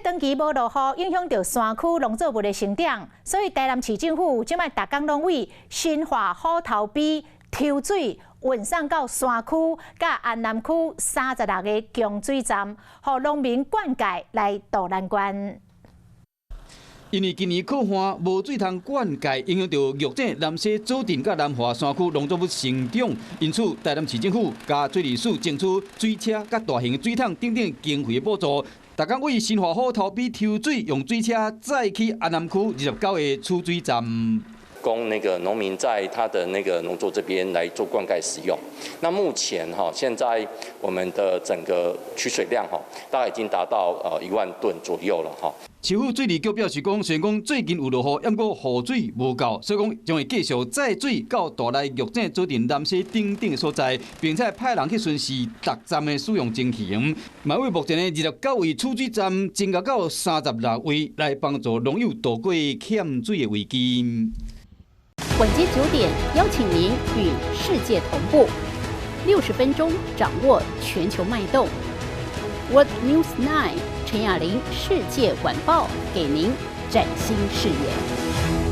長期無落雨，影響著山區農作物的成長，所以台南市政府這擺逐工攏對新化虎頭埤抽水運送到山區佮安南區36個供水站，予農民灌溉來渡難關。因為今年洘旱無水通灌溉，影響著玉井、南勢、左鎮佮南華山區農作物成長，因此台南市政府佮水利署爭取水車佮大型水桶等等經費的補助，逐工對新化虎頭埤抽水，用水車載去安南區29個取水站。供那個農民在他的那個農作這邊來做灌溉使用。那目前哈，現在我們的整個取水量哈，大概已經達到1萬噸左右了哈。市府水利局表示講，雖然講最近有落雨，毋過雨水無夠，所以講將會繼續載水到大內、玉井、左鎮、南勢等等的所在，並且派人去巡視逐站的使用情形。嘛為目前的29位取水站增加到36位，來幫助農友渡過欠水的危機。晚間9點，邀請您與世界同步，60分鐘掌握全球脈動。World News 9 陳雅玲世界晚報，給您嶄新視野。